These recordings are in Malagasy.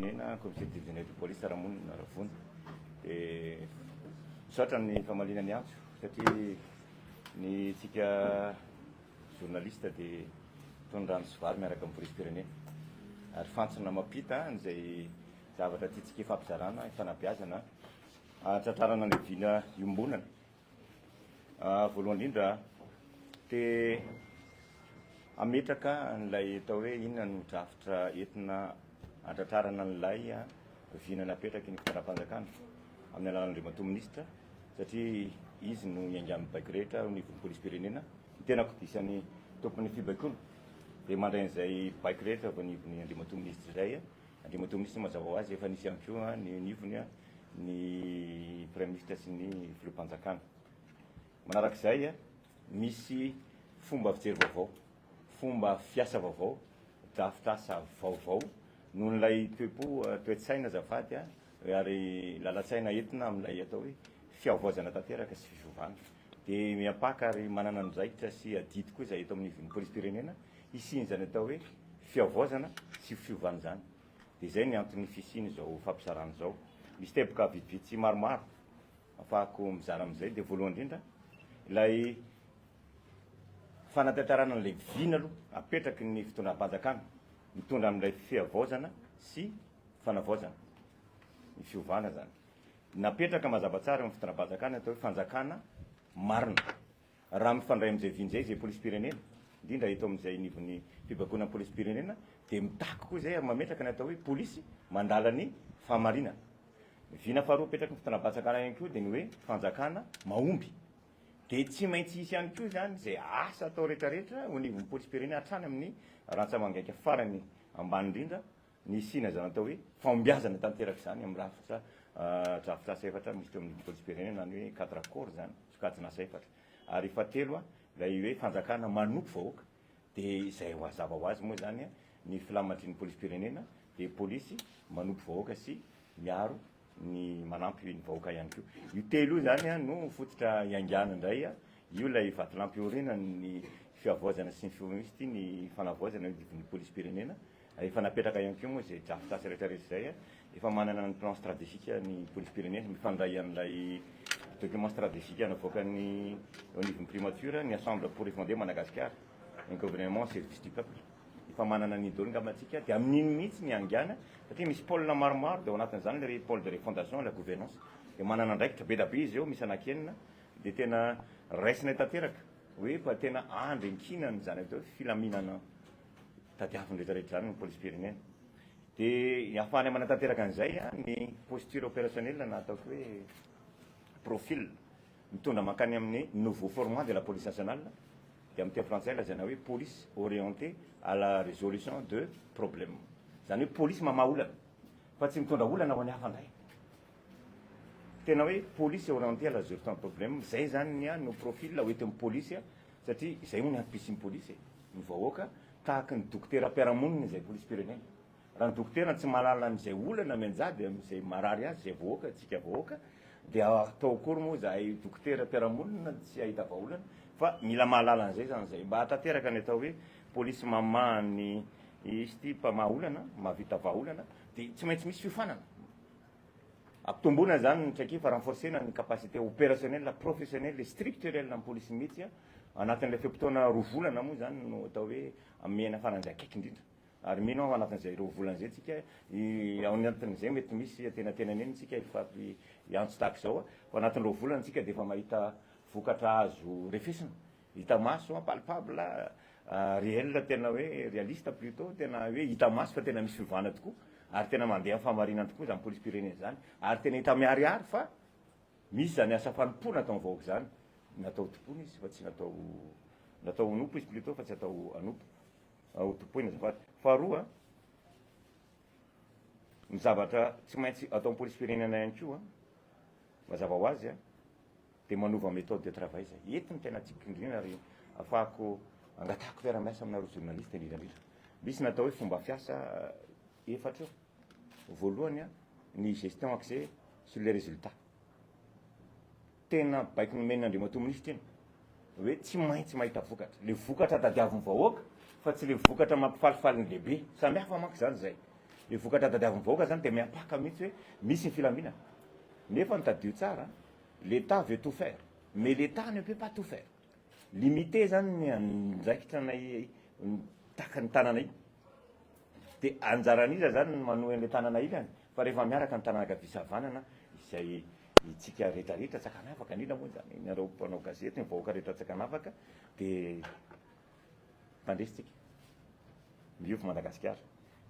polisim-pirenena, commissaire divisionnaire de police Ramonina Ravony. Dia misaotra ny famaliana ny antso satria ny tsika journaliste dia tony rano sy vary miaraka amin'ny polisim-pirenena. Ary fantsona mampita an'izay zavatra tiantsika ifampizarana, ifanabeazana, ahatratrarana ny vina iombonana. Voalohany indrindra, te hametraka an'ilay atao hoe inona no drafitra entina hatratrarana an'ilay vina napetraky ny fitondram-panjakana amin'ny alalan'Andriamatoa Minisitra satria izy no niaingan'ny baiko rehetra eo anivon'ny polisim-pirenena. Ny tenako dia isan'ny tompon'ny fibaikoana dia mandray an'izay baiko rehetra avy anivon'ny Andriamatoa Minisitra izay. Andriamatoa Minisitra mazava ho azy efa nisy ihany koa ny anivony ny Praiminisitra sy ny Filoham-panjakana. Manarak'izay, misy fomba fijery vaovao, fomba fiasa vaovao, drafitr'asa vaovao noho ilay toe-po, toe-tsaina azafady, ary lalan-tsaina entina amin'ilay atao hoe fihavaozana tanteraka sy fiovana. Dia miampaka ary manana andraikitra sy adidy koa izahay eto amin'ny ivon'ny polisim-pirenena hisian'izany atao hoe fihavaozana sy fiovana izany. Dia izay ny anton'ny fisian'izao fampizarana izao. Misy teboka vitsivitsy maromaro afahako mizara amin'izay. Dia voalohany indrindra, ilay fanatanterahana an'ilay vina aloha apetraky ny fitondram-panjakana mitondra amin'ilay fihavaozana sy fanavaozana, ny fiovana izany. Napetraka mazava tsara eo amin'ny fitondram-panjakana ny atao hoe fanjakana marina. Raha mifandray amin'izay vina izay izay polisim-pirenena, indrindra eto amin'izay anivon'ny fibaikoana ny polisim-pirenena, dia mitaky koa izay ary mametraka ny atao hoe polisy mandala ny fahamarinana. Ny vina faharoa apetraky ny fitondram-panjakana ihany koa dia ny hoe fanjakana mahomby. Dia tsy maintsy hisy ihany koa izany izay asa atao rehetrarehetra eo anivon'ny polisim-pirenena hatrany amin'ny rantsa-mangaika farany ambany indrindra, ny hisiana izany atao hoe fahombiazana tanteraka izany amin'ny rafitra drafitr'asa efatra misy teo amin'ny polisim-pirenena na ny hoe quatre accords izany, sokajin'asa efatra. Ary fahatelo, ilay hoe fanjakana manompo vahoaka dia izay mazava ho azy moa izany ny filamatry ny polisim-pirenena dia polisy manompo vahoaka sy miaro ny manampy ny vahoaka ihany koa. Io telo io izany no fototra iaingàna indray, io ilay vatolampy iorenan'ny fihavaozana sy ny fiomista ny fanavaozana eo anivon'ny polisim-pirenena. Efa napetraka ihany koa moa izay drafitr'asa rehetra rehetra izay, efa manana ny plan stratégique ny polisim-pirenena, mifandray amin'ilay document stratégique navoakan'ny eo anivon'ny primature, ny Ensemble pour refonder Madagascar, un gouvernement au service du peuple. Efa manana an'iny daholo angamba antsika, dia amin'iny mihitsy ny haingana, satria misy pôle maromaro, dia ao anatin'izany ilay pôle de refondation et la gouvernance, dia manana andraikitra be dia be izy eo, misy anankienina, dia tena raisinay tanteraka hoe fa tena andry ankinan'izany atao hoe filaminana tadiaviny rehetra rehetra izany ny polisim-pirenena. Dia ahafahana manatanteraka an'izay ny posture opérationnelle na ataoko hoe profil mitondra mankany amin'ny nouveau format de la police nationale, dia amin'ny teny frantsay lazaina hoe police orientée à la résolution de problème. Izany hoe polisy mamaha olana fa tsy mitondra olana ho an'ny hafa indray. Tena hoe police orientée à la résolution de problème, izay izany ny no profil hoentin'ny polisy satria izay hono ny antom-pisian'ny polisy e, ny vahoaka tahaky ny dokotera mpiara-monina izay polisim-pirenena. Raha ny dokotera tsy mahalala an'izay olana mianjady amin'izay marary azy, izay vahoaka, tsika vahoaka, dia atao akory moa izahay dokotera mpiara-monina tsy hahita vahaolana, fa mila mahalala an'izay izany izay mba hahatanteraka ny atao hoe polisy mamaha ny izy ity mpamaha olana, mahavita vahaolana, dia tsy maintsy misy fiofanana. Ampitomboina izany ny traikefa, renforcer-na ny capacité opérationnelle, professionnelle et structurelle ny polisy mihitsy anatin'ilay fe-potoana 2 volana moa izany no atao hoe amehana faran'izay akaiky indrindra. Ary mino aho anatin'izay 2 volana izay tsika, ao anatin'izay mety misy antenatenany eny tsika hifampi hiantso tahaka izao, fa anatin'ny 2 volana tsika dia efa mahita vokatra azo refesina, hita maso, palpable, réel, tena hoe réaliste plutôt, tena hoe hita maso fa tena misy fiovana tokoa, ary tena mandeha amin'ny fahamarinana tokoa izany polisim-pirenena izany, ary tena hita miharihary fa misy izany asa fanompoana ataon'ny vahoaka izany, natao hotompoina izy fa tsy natao, natao hanompo izy plutôt fa tsy atao hanompo, hotompoina azafady. Faharoa, ny zavatra tsy maintsy ataon'ny polisim-pirenena ihany koa, mazava ho azy, dia manova méthode de travail zay. Eto no tena tiako indrindra ary afahako angatahako fiaraha-miasa aminareo journaliste indrindra indrindra. Misy ny atao hoe fomba fiasa efatra eo. Voalohany ny gestion axée sur les résultats. Tena baiko nomen'Andriamatoa Minisitra iny hoe tsy maintsy mahita vokatra. Le vokatra tadiavin'ny vahoaka fa tsy le vokatra mampifalifaly ny lehibe. Samy hafa manko izany zay. Le vokatra tadiavin'ny vahoaka zany de miampaka mihitsy hoe misy ny filaminana. Nefa ny tadidio tsara, l'Etat veut tout faire, mais l'Etat ne peut pas tout faire. Limité zany ny andraikitra nay takan'ny tanana io. De anjaran'iza zany ny manohy an'le tanana ilany? Fa rehefa miaraka ny tanana ankavia sy havanana izay itsika rehetrarehetra tsy ankanavaka, indrindra moa zany nareo mpanao gazety, ny vahoaka rehetra tsy ankanavaka, de mpandresy tsika. Miova Madagasikara.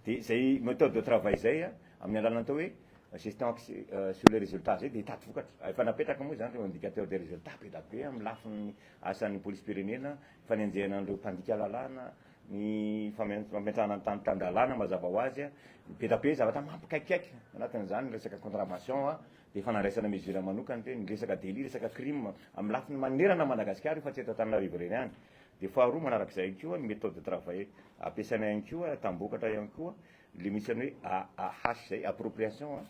De zay méthode de travail zay amin'ny alalan'ny atao hoe gestion axée sur les résultats zay de hitady vokatra. Efa napetraka moa zany reo indicateur de résultat be da be amin'ny lafiny asan'ny polisim-pirenena, fanenjehana an'ireo mpandika lalàna, ny fametrahana ny tany tan-dalàna mazava ho azy, be da be zavatra mampikaikaiky anatin'izany resaka contravention de efa nandraisana mesure manokana ireny, ny resaka délit, resaka crime amin'ny lafiny manerana Madagasikara io fa tsy eto Antananarivo ireny ihany. De faharoa manarak'izay ihany koa ny méthode de travail ampiasaina ihany koa, tambokatra ihany koa le misy any hoe AAH zay, appropriation,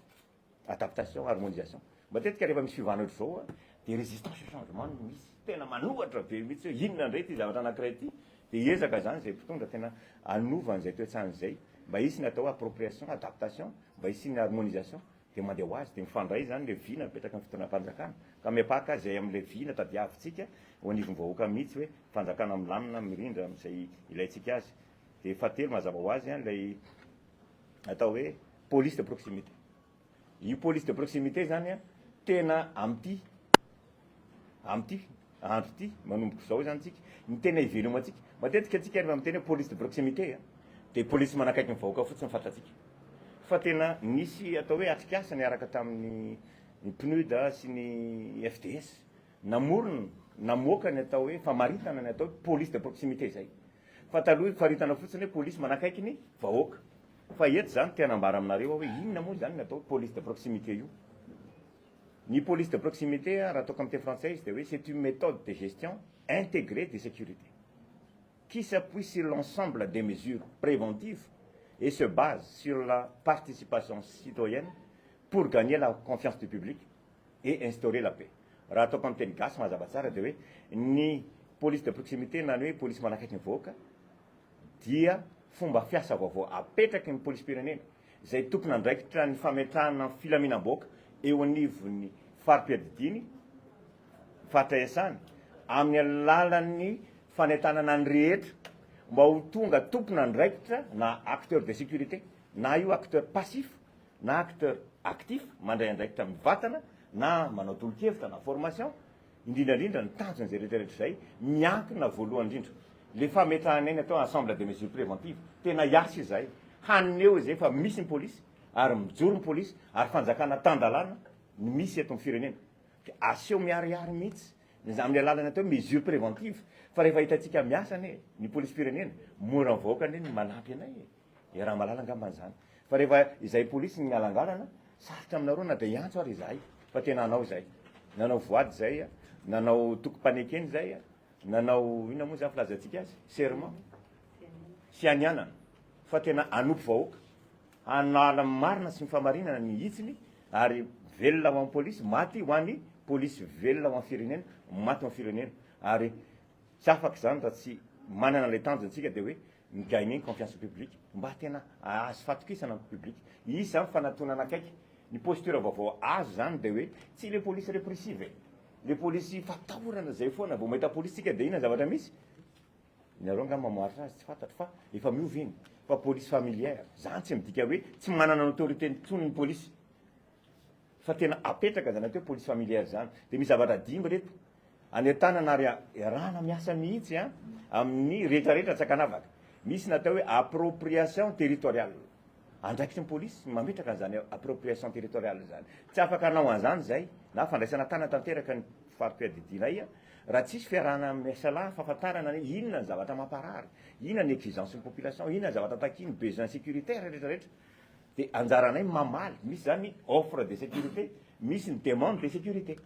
adaptation, harmonisation. Matetika rehefa misy fiovana ohatr'izao de résistance au changement no misy, tena manohatra be mihitsy hoe inona indray ity zavatra anankiray ity, de hiezaka zany zay mpitondra tena hanova an'izay toe-tsaina izay mba hisy ny atao hoe appropriation, adaptation, mba hisian'ny harmonisation. De mandeha ho azy, de mifandray zany le vina apetraky ny fitondram-panjakana, ka miapaka zay amle vina tadiavintsika ho anivon'ny vahoaka mihitsy hoe fanjakana milamina mirindra amzay ilaintsika azy. De fahatelo mazava ho azy an lay atao hoe police de proximité. Io police de proximité zany an tena amty amty andro ty manomboka izao zany tsika ny tena ivelomantsika. Matetika tsika rehefa miteny hoe police de proximité an de polisy manakaiky ny vahoaka fotsiny fantatsika. Fa tena nisy atao hoe atrikasa niaraka tamin'ny ny PNUD sy ny FDS namorona namoaka ny atao hoe famaritana ny atao hoe police de proximité zay. Fa taloha faritana fotsiny hoe polisy manakaiky ny vahoaka. Fa eto zany te hanambara aminareo aho hoe inona moa zany ny atao hoe police de proximité io. Ny police de proximité raha ataoko amin'ny teny frantsay izy dia hoe c'est une méthode de gestion intégrée de sécurité qui s'appuie sur l'ensemble des mesures préventives et se base sur la participation citoyenne pour gagner la confiance du public et instaurer la paix. Raha ataoko amin'ny teny gasy mazava tsara dia hoe ny police de proximité na ny hoe polisy manakaiky ny vahoaka dia fomba fiasa vaovao apetraky ny polisim-pirenena izay tompon'andraikitra ny fametrahana ny filaminam-bahoaka eo anivon'ny fari-piadidiany faritra iasany amin'ny alalan'ny fanentanana ny rehetra mba ho tonga tompon'andraikitra na acteur de sécurité na io acteur passif na acteur actif mandray andraikitra mivantana na manao tolo-kevitra na formation. Indrindra indrindra ny tanjona izay rehetra rehetra izay miankina voalohany indrindra le fametrahana ny atao ensemble de mesures préventives. Tena hiasa izahay haneho izay fa misy ny polisy ary mijoro ny polisy ary fanjakana tan-dalàna ny misy eto amin'ny firenena. Dia aseho miharihary mihitsy ny amin'ny alalan'ny atao hoe mesures préventives fa rehefa hitantsika miasa anie ny polisim-pirenena, mora ny vahoaka anie ny manampy anay e. Iaraha-mahalala angamba an'izany. Fa rehefa izay polisy ny mialangalana, sarotra aminareo na dia hiantso ary izahay fa tena hanao izay. Nanao voady izay, nanao tokim-panekena izay, nanao inona moa izany filazantsika azy? Serment. Fianianana. Fa tena hanompo vahoaka. Hanala ny marina sy ny famarinana ny hitsiny ary velona ho an'ny polisy, maty ho an'ny polisy, velona ho an'ny firenena, maty ho an'ny firenena. Ary tsy afaka izany raha tsy manana ilay tanjona isika dia hoe mi-gagner ny confiance public mba tena ahazo fatokisana ny public. Hisy zany fanatonana akaiky. Ny posture vaovao azo zany dia hoe tsy le police répressive e. Le polisy fatahorana zay foana, vao mahita polisy tsika dia inona zavatra misy? Nareo angamba mamaritra azy tsy fantatro fa efa miova iny. Fa police familière, zany tsy midika hoe tsy manana ny autorité intsony ny polisy. Fa tena apetraka zany atao hoe police familière zany. Dia misy zavatra dimy reto anentanana ary iarahana miasa mihitsy an amin'ny rehetra rehetra tsy ankanavaka. Misy ny atao hoe appropriation territoriale. Andraikitry ny polisy ny mametraka an'izany appropriation territoriale izany. Tsy afaka hanao an'izany izay na fandraisana tànana tanteraka ny fari-piadidianay raha tsisy fiarahana miasalahy fahafantarana ny inona ny zavatra mamparary, inona ny exigence ny population, inona ny zavatra takiany, besoin sécuritaire rehetra rehetra. Dia anjaranay ny mamaly, misy izany ny offre de sécurité, misy ny demande de sécurité.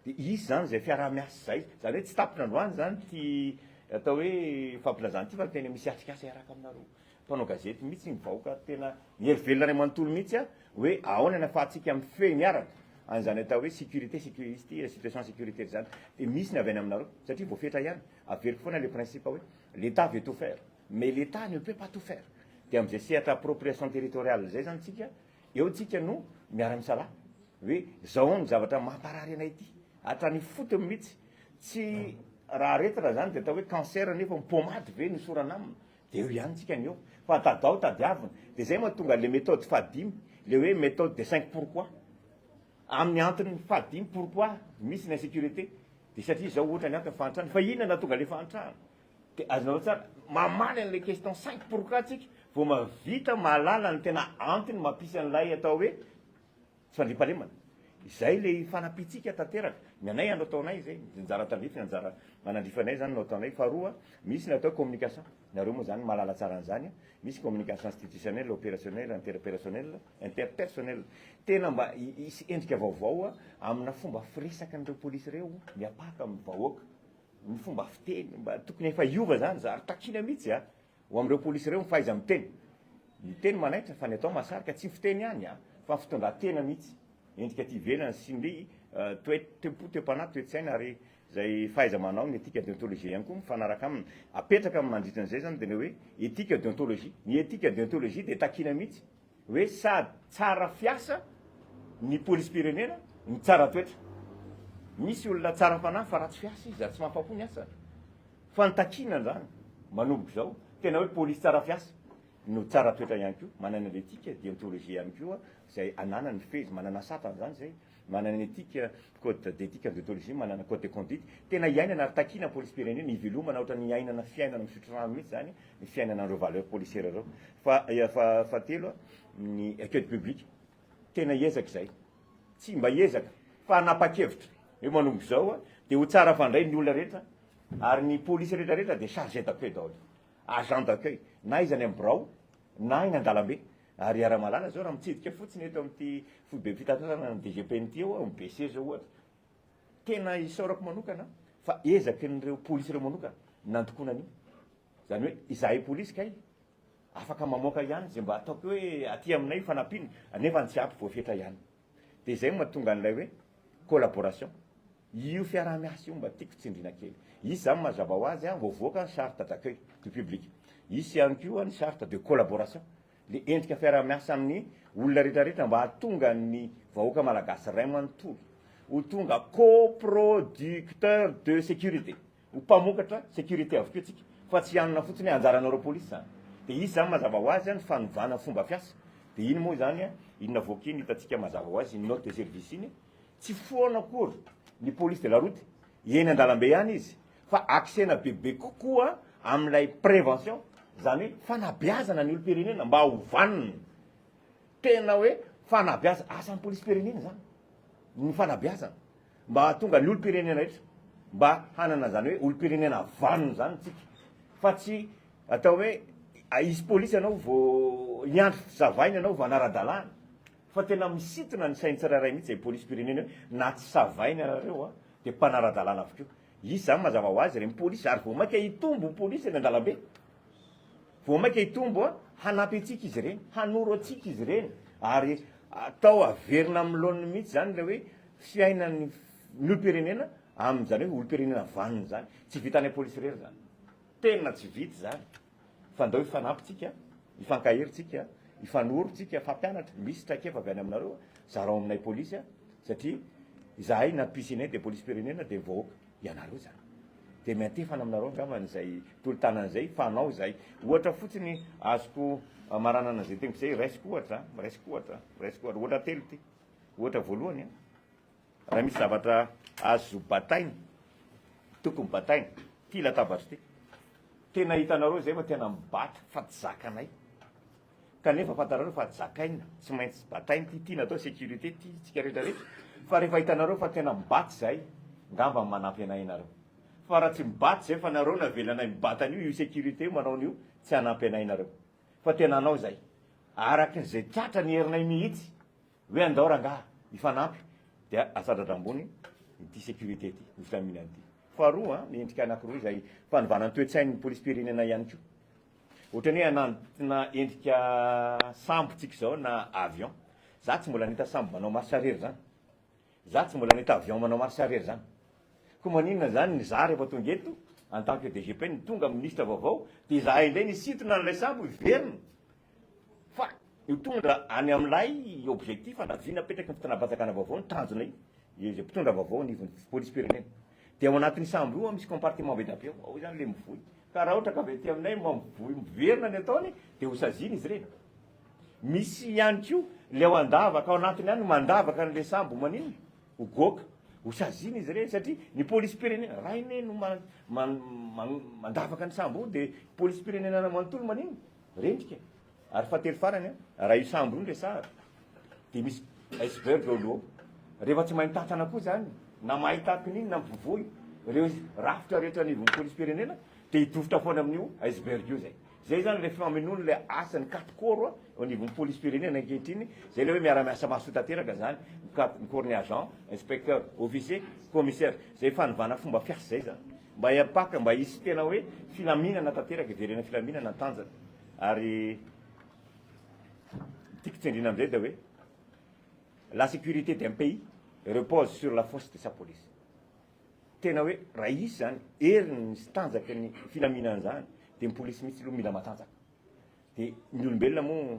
Dia hisy izany izay fiaraha-miasa izay, izany hoe tsy tapitra androany izany ity atao hoe fampilazana ity fa tena misy atrikasa hiaraka aminareo mpanao gazety mihitsy, ny vahoaka tena ny hery velona iray manontolo mihitsy hoe ahoana ny ahafahantsika mifehy miaraka an'izany atao hoe sécurité, sécurité, situation sécuritaire izany. Dia misy ny avy any aminareo satria voafetra ihany, averiko foana ilay principe hoe l'Etat veut tout faire. Mais l'Etat ne peut pas tout faire. Dia amin'izay sehatra appropriation territoriale izay zany tsika, eo tsika no miara-misalahy hoe zao ny zavatra mamparary anay ity, hatrany ifotony mihitsy. Tsy raha aretina zany dia atao hoe cancer nefa ny pomade ve no hosorana aminy? Dia eo ihany tsika ny eo. Fa tadao tadiavina. Dia zay mahatonga le méthode fahadimy, le hoe méthode des cinq pourquoi. Amin'ny antony fahadimy pourquoi misy ny insécurité dia satria izao ohatra ny antony fahantrana. Fa inona nahatonga le fahantrana? Dia azonareo tsara mamaly an'ilay question cinq pourquoi tsika vao mahavita mahalala ny tena antony mampisy an'ilay atao hoe tsy fandriampahalemana. Izay ilay fanampiantsika tanteraka. Ny anay andro ataonay izay, ny anjara tandrify, ny anjara manandrify anay izany no ataonay. Faharoa, misy ny atao hoe communication. Nareo moa izany mahalala tsara an'izany. Misy communication institutionnelle, opérationnelle, interpersonnelle, interpersonnelle. Tena mba hisy endrika vaovao amina fomba firesakan'ireo polisy ireo miapaka amin'ny vahoaka. Ny fomba fiteny mba tokony efa hiova izany, zary takiana mihitsy a! Ho amin'ireo polisy ireo ny fahaiza-miteny. Ny teny manaitra fa ny atao mahasarika, tsy ny fiteny ihany a! Fa ny fitondran-tena mihitsy. Endrika aty ivelany sy ny toe, toe-po, toe-panahy, toe-tsaina ary izay fahaiza-manao, ny éthique déontologie ihany koa mifanaraka aminy. Apetraka mandritra an'izay izany dia ny hoe éthique déontologie. Ny éthique déontologie dia takiana mihitsy hoe sady tsara fiasa ny polisim-pirenena no tsara toetra. Misy olona tsara fanahy fa ratsy fiasa izy ary tsy mahafapo ny asany. Fa ny takiana izany manomboka izao, tena hoe polisy tsara fiasa no tsara toetra ihany koa, manana ny éthique déontologie ihany koa izay ananany mifehy, manana satana izany izay. Manana éthique, code d'éthique and déontologie, manana code de conduite. Tena iainana ary takiana polisim-pirenena, ivelomana ohatran'ny iainana fiainana misotro rano mihitsy izany ny fiainana an'ireo valeurs policières ireo. Fa fahatelo, ny accueil du public. Tena hiezaka izay. Tsy mba hiezaka fa hanapa-kevitra hoe manomboka izao dia ho tsara fandray ny olona rehetra ary ny polisy rehetra rehetra dia chargé d'accueil daholo. Agent d'accueil. Na izy any amin'ny birao na eny an-dalambe. Ary iaraha-mahalala zao raha mitsidika fotsiny eto amin'ity foibem-pitantanana ny DGPN ity eo aho, amin'ny BC zao ohatra, tena isaorako manokana fa ezakin'ireo polisy ireo manokana nandokoana an'io. Izany hoe izahay polisy kay afaka mamoaka ihany izay mba ataoko hoe aty aminay fanampiana nefa ny tsy ampy voafetra ihany. Dia izay no mahatonga an'ilay hoe collaboration. Io fiaraha-miasa io mba tiako tsindriana kely. Hisy izany mazava ho azy vao voaka ny charte d'accueil du public. Hisy ihany koa ny charte de collaboration. Le endrika fiaraha-miasa amin'ny olona rehetra rehetra mba hahatonga ny vahoaka malagasy ray manontolo ho tonga co-producteur de sécurité. Ho mpamokatra sécurité avokoa tsika fa tsy hianona fotsiny hoe anjaranareo polisy izany. Dia hisy izany mazava ho azy ny fanovana fomba fiasa. Dia iny moa izany iny navoaka iny hitantsika mazava ho azy iny note de service iny. Tsy foana akory ny police de la route, eny an-dalambe ihany izy fa axena bebe kokoa amin'ilay prévention, izany hoe fanabeazana ny olom-pirenena mba ho vanona. Tena hoe fanabeazana, asan'ny polisim-pirenena izany ny fanabeazana mba hahatonga ny olom-pirenena rehetra mba hanana izany hoe olom-pirenena vanona izany tsika fa tsy atao hoe hisy polisy ianao vao hiandry savaina ianao vao hanara-dalàna. Fa tena misintona ny sain'ny tsirairay mihitsy izay polisim-pirenena hoe na tsy savaina ianareo a, dia mpanara-dalàna avokoa. Hisy izany mazava ho azy ireny polisy ary vao mainka hitombo ny polisy eny an-dalambe. Vao mainka hitombo a, hanampy antsika izy ireny, hanoro antsika izy ireny ary atao averina amin'ny laoniny mihitsy izany ilay hoe fiainan'ny ny olom-pirenena amin'izany hoe olom-pirenena vanona izany. Tsy vitanay polisy irery izany. Tena tsy vita izany. Fa ndao hifanampy tsika, hifankahery tsika, hifanoro tsika, fampianatra, misy traikefa avy any aminareo, zarao aminay polisy a, satria izahay nampisinay dia polisim-pirenena dia vahoaka, ianareo izany. Dia miantefana aminareo angambany izay tolo-tanana izay, fanao izay. Ohatra fotsiny azoko amaranana izay teniko izay, raisiko ohatra, raisiko ohatra, raisiko ohatra, ohatra telo ity. Ohatra voalohany a. Raha misy zavatra azo bataina, tokony bataina, ity latabatra ity. Tena hitanareo izay fa tena mibata fa tsy zakanay. Kanefa fantarareo fa zakaina, tsy maintsy bataina ity, ity natao sécurité ity tsika rehetra rehetra. Fa rehefa hitanareo fa tena mibata izay, ngamba manampy anay ianareo. Fa raha tsy mibata izay fa nareo navelanay mibata an'io, io sécurité io manao an'io, tsy hanampy anay ianareo. Fa tena hanao izay. Araka izay tratra ny herinay mihitsy. Hoe andao rangaha hifanampy dia asandratra ambony ity sécurité ity, ny filaminana ity. Faharoa, ny endrika anankiroa izay fanovana ny toe-tsain'ny polisim-pirenena ihany koa. Ohatran'ny hoe anatina endrika sambo tsika izao na avion. Za tsy mbola nahita sambo manao marche arrière zany. Za tsy mbola nahita avion manao marche arrière zany. Koa maninona zany ny za rehefa tonga eto en tant que DGPN, tonga minisitra vaovao, dia izahay indray nisintona an'ilay sambo hiverina. Hitondra any amin'ilay objectif na vina apetraky ny fitondram-panjakana vaovao ny tanjona io, izay mpitondra vaovao anivon'ny polisim-pirenena. Dia ao anatin'ny sambo io misy compartiment be dia be ao, ao izany ilay mivoy. Ka raha ohatra ka avy aty aminay mivoy miverina ny ataony dia ho saziana izy ireny. Misy ihany koa ilay ao an-davaka ao anatiny any mandavaka an'ilay sambo maninona? Ho goaka. Ho saziana izy ireny satria ny polisim-pirenena, raha anie no mandavaka ny sambo io dia polisim-pirenena manontolo maninona? Rendrika. Ary fahatelo farany, raha io sambo io no resahana dia misy iceberg eo aloha ao. Rehefa tsy mahay mitantana koa izany, na mahay tahaka ny inona na mivovoy ireo rafitra rehetra anivon'ny polisim-pirenena dia hidofotra foana amin'io iceberg io izay. Izay izany ilay famenoana ilay asan'ny quatre corps eo anivon'ny polisim-pirenena ankehitriny, izay ilay hoe miara-miasa mahasoa tanteraka izany, ny corps ny agent, inspecteur, officier, commissaire. Izay fanovana fomba fiasa izay izany. Mba hiampaka, mba hisy tena hoe filaminana tanteraka, hiverena filaminana ny tanjaka. Ary tiako tsindriana amin'izay dia hoe la sécurité d'un pays repose sur la force de sa police. Tena hoe raha hisy izany heriny sy tanjaky ny filaminana izany dia ny polisy mihitsy aloha mila matanjaka. Dia ny olombelona moa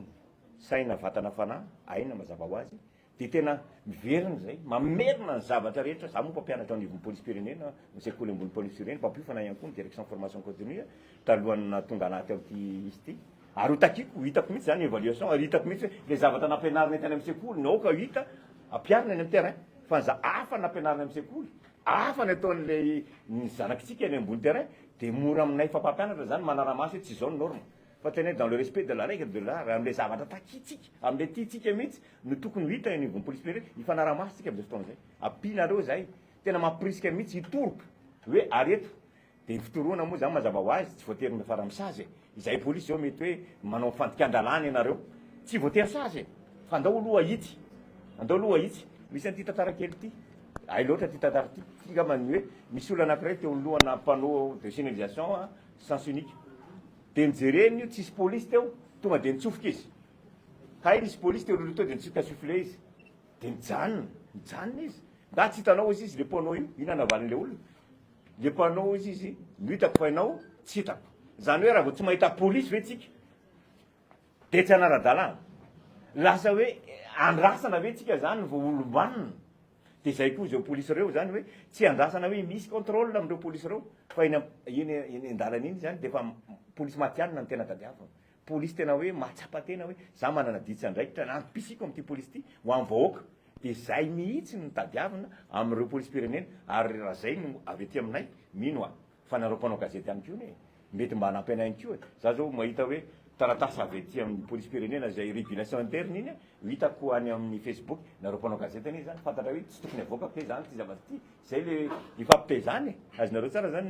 saina, vatana, fanahy, aina mazava ho azy Dia tena miverina izay, mamerina ny zavatra rehetra, za moa mpampianatra ao anivon'ny polisim-pirenena, ny sekoly ambony polisim-pirenena, mpampiofana ihany koa ny direction formation continue, talohan'ny nahatonga anaty ao ity izy ity. Ary ho takiko, ho hitako mihitsy izany évaluation, ary hitako mihitsy hoe ilay zavatra nampianarina tany amin'ny sekoly no aoka ho hita ampiharina any amin'ny terrain. Fa ny za hafa nampianarina amin'ny sekoly, hafa ny ataon'ilay ny zanakitsika any ambony terrain, dia mora aminay fa mpampianatra izany manara-maso hoe tsy izao ny norme. Fa tena hoe dans le respect de la règle de l'art, amin'ilay zavatra takintsika, amin'ilay tiantsika mihitsy no tokony ho hita eny anivon'ny polisim-pirenena, hifanarahamaso tsika amin'izay fotoana izay. Ampianareo izahay, tena mampirisika mihitsy hitoroka hoe areto. Dia ny fitorohana moa izany mazava ho azy tsy voatery miafara amin'ny sazy e. Izahay polisy izao mety hoe manao fandikan-dalàna ianareo, tsy voatery sazy e, fa andao aloha ahitsy, andao aloha ahitsy. Misy an'ity tantara kely ity, hay loatra ity tantara ity, ity angamba ny hoe misy olona anankiray teo anoloana panneau de signalisation sens unique. Dia nojereny io, tsisy polisy teo, tonga dia nitsofoka izy. Hay nisy polisy teo aloha teo dia nitsofoka soufflet izy. Dia nijanona, nijanona izy. Nga tsy hitanao hozy izy le panneau io, inona navalin'ilay olona? Le panneau hozy izy no hitako fa ianao tsy hitako. Izany hoe raha vao tsy mahita polisy ve tsika dia tsy hanara-dalàna? Lasa hoe andrasana ve tsika zany vao olom-banona? Dia izay koa izao polisy ireo izany hoe tsy andrasana hoe misy contrôle amin'ireo polisy ireo fa eny eny eny an-dalana eny izany dia efa polisy matihanina no tena tadiavina. Polisy tena hoe mahatsapa tena hoe za manana adidy sy andraikitra na antom-pisiako amin'ity polisy ity ho an'ny vahoaka. Dia izay mihitsy no tadiavina amin'ireo polisim-pirenena ary raha izay no avy aty aminay mino aho Fa nareo mpanao gazety ihany koa anie mety mba hanampy anay ihany koa e! Za zao mahita hoe taratasy avy aty amin'ny polisim-pirenena izay régulation interne iny ho hitako any amin'ny facebook, nareo mpanao gazety anie zany fantatra hoe tsy tokony avoaka ve zany ity zavatra ity, zay le ifampitaizana e! Azonareo tsara zany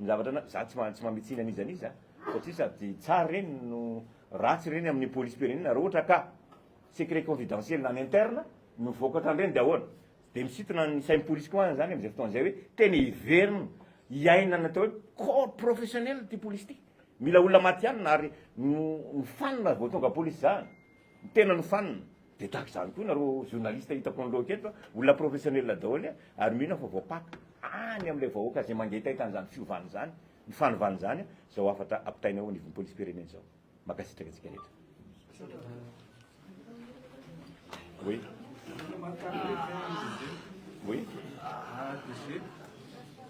ny zavatra na, za tsy tsy mamehy tsiny an'iza n'iza satria sady tsara ireny no ratsy ireny amin'ny polisim-pirenena raha ohatra ka secret confidentiel en interne no mivoaka ohatran'ireny de ahoana? Dia misintona ny sain'ny polisy koa any zany amin'izay fotoana izay hoe tena hiverina hiaina ny atao hoe corps professionnel ity polisy ity. Mila olona matihanina ary nofanina vao tonga polisy zany. Tena nofanina. Dia tahaka izany koa nareo journaliste hitako anoloako eto, olona professionnel daholo ary mino aho fa voapaka any amin'ilay vahoaka izay mangetaheta an'izany fiovana izany, ny fanovana izany, izao hafatra ampitaina eo anivon'ny polisim-pirenena izao. Mankasitraka antsika rehetra. Oui. Oui. ADG,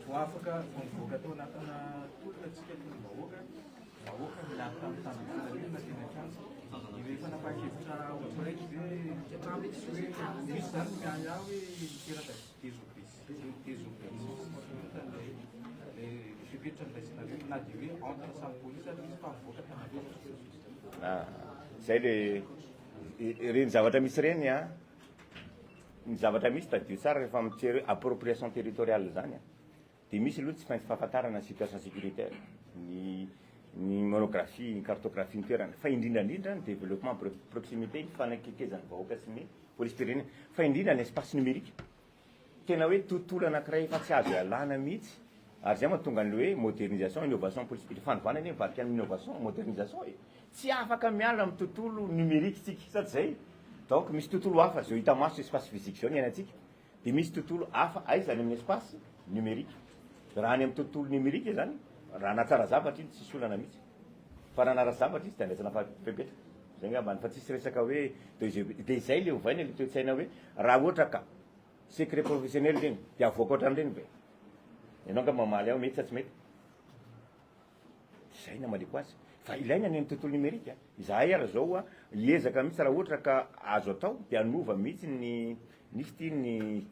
vao afaka vao nivoaka tao anatina tolona antsika tolom-bahoaka, vahoaka niady tamin'ny tany filaminana teny an-kianja. Ireo fanapahan-kevitra ohatran'ireny ve tsy hoe misy izany ny miahiahy hoe miteraka désobéissance ilay fepetra noraisinareo na dia hoe entre samy polisy ary izy fa mivoaka tany Ah, zay le ireny zavatra misy ireny a, ny zavatra misy tadidio tsara rehefa mijery hoe appropriation territoriale zany a, de misy aloha tsy maintsy fahafantarana ny situation sécuritaire, ny ny monographie, ny cartographie ny toerana, fa indrindra indrindra ny développement proximité, ny fanakekezan'ny vahoaka sy ny polisim-pirenena, fa indrindra ny espace numérique. Tena hoe tontolo anankiray efa tsy azo ialana mihitsy ary izay mahatonga an'ilay hoe modernisation, innovation politique, ilay fanovana anie mivadika amin'ny innovation, modernisation e! Tsy afaka miala amin'ny tontolo numérique tsika, sa tsy izay? Donc misy tontolo hafa izao hita maso espace physique izao ny iainantsika, dia misy tontolo hafa aiza any amin'ny espace numérique. Raha any amin'ny tontolo numérique izany, raha nahatsara zavatra iny tsisy olana mihitsy, fa raha naharatsy zavatra izy dia andraisana fepetra. Zay angambany fa tsisy resaka hoe de izay le ovaina le toe-tsaina hoe raha ohatra ka secret professionnel ireny de avoaka ohatran'ireny ve? Ianao angamba mamaly aho mety sa tsy mety? Zay namaliako azy. Fa ilaina ny tontolo numérique. Izahay ary zao hiezaka mihitsy raha ohatra ka azo atao de hanova mihitsy ny nisy ity ny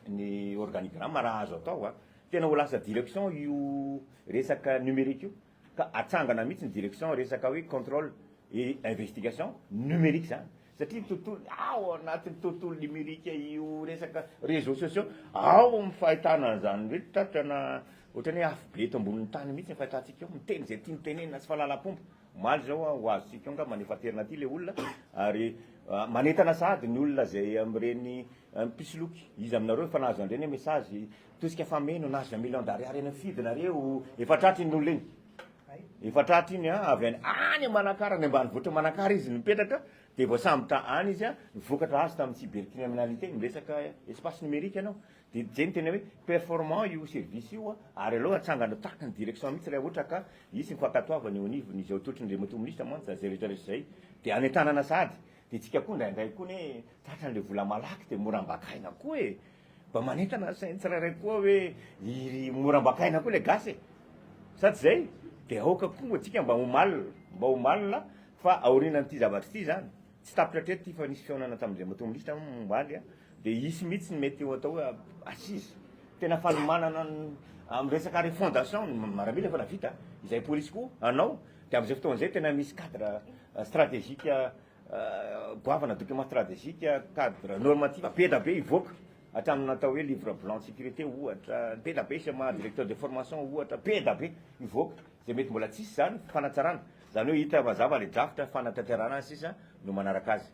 ny organigramme raha azo atao a. Tena ho lasa direction io resaka numérique io. Ka atsangana mihitsy ny direction resaka hoe contrôle et investigation numérique zany. Satria tontolo ao anatin'ny tontolo numérique io resaka réseaux sociaux ao amin'ny fahitana an'izany hoe tratrana ohatran'ny hoe afo be eto ambonin'ny tany mihitsy ny fahitantsika eo, miteny izay tiany tenenina tsy fahalalam-pomba. Omaly izao aho ho azontsika eo angamba ny efa aterina aty ilay olona ary manentana sahady ny olona izay amin'ireny mpisoloky. Iza aminareo efa nahazo an'ireny hoe message tosika fameno nahazo un million d'ariary eny amin'ny fidy nareo, efa tratra iny olona iny. Efa tratra iny an, avy any any Manakara, any ambanivohitra Manakara izy no mipetraka, dia voasambotra any izy an, ny vokatra azo tamin'ny cybercriminalité, miresaka espace numérique ianao, dia zay no tena hoe performant io service io an, ary aleo atsangana tahaka ny direction mihitsy raha ohatra ka hisy ny fankatoavana eo anivon'ny izay atolotry ny Andriamatoa Minisitra mantsy zay rehetra rehetra izay, dia anentanana sahady, dia tsika koa indraindray koa anie tratran'ilay vola malaky dia mora ambakaina koa e. Mba manentana ny sain'ny tsirairay koa hoe iry mora ambakaina koa ilay gasy e! Sa tsy izay? Dia aoka koa antsika mba ho malina, mba ho malina fa aorianan'ity zavatra ity izany, tsy tapitra hatreto ity fa nisy fihaonana tamin'Andriamatoa Minisitra omaly an, dia hisy mihitsy ny mety ho atao hoe assise, tena fanomanana amin'ny resaka refondation, ny miaramila efa nahavita, izay polisy koa hanao, dia amin'izay fotoana izay tena misy cadre stratégique Goavana document stratégique, cadre normatif be da be hivoaka hatramin'ny natao hoe livre blanc sécurité ohatra, be da be schéma directeur de formation ohatra, be da be hivoaka izay mety mbola tsisy izany fanatsarana, izany hoe hita mazava ilay drafitra fanatanterahana azy sisa no manaraka azy.